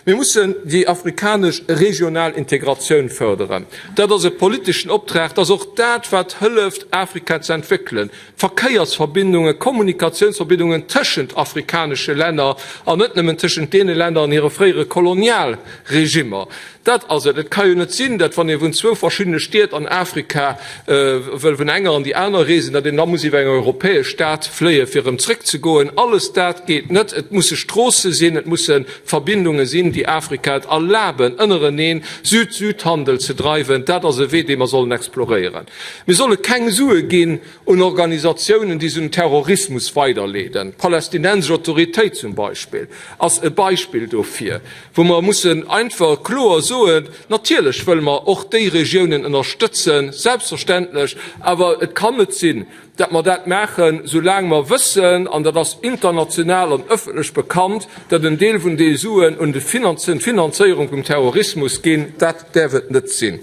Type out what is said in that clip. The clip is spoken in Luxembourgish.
Mir mussen déi afrikanesch regional Integratioun fërderen. Dat ass e politeschen Optrag. Dat ass och dat, wat hëlleft, Afrika ze entwéckelen. Verkéiersverbindungen, Kommunikatiounsverbindungen tëschent afrikanesche Länner an net nëmmen tëschent deene Länner an hire fréiere Kolonialregimmer. Dat ass et. Et ka jo net sinn, datt wann ee vun zwou verschiddene Stied an Afrika wëll vun enger an déi aner reesen, datt een da muss iwwer eng europäesch Stad fléie fir erëm zréckzegoen. Alles dat geet net. Et musse Stroosse sinn, et musse Verbindunge sinn, déi Afrika et erlaben, ënnereneen Süd-Süd-Handel ze dreiwen. Dat ass e Wee, dee mer sollen exploréieren. Mir solle keng Sue ginn un Organisatiounen, déi se un Terrorismus weiderleeden. D'Palästinensesch Autoritéit zum Beispill ass e Beispill dofir, wou mer mussen einfach kloer soen, Natierlech wëlle mer och déi Regiounen ënnerstëtzen, selbstverständlech, awer et kann net sinn, datt mer dat maachen, soulaang mer wëssen, an dat ass international an ëffentlech bekannt, datt en Deel vun deene Suen un d'Finanzéierung vum Terrorismus ginn. Dat däerf et net sinn.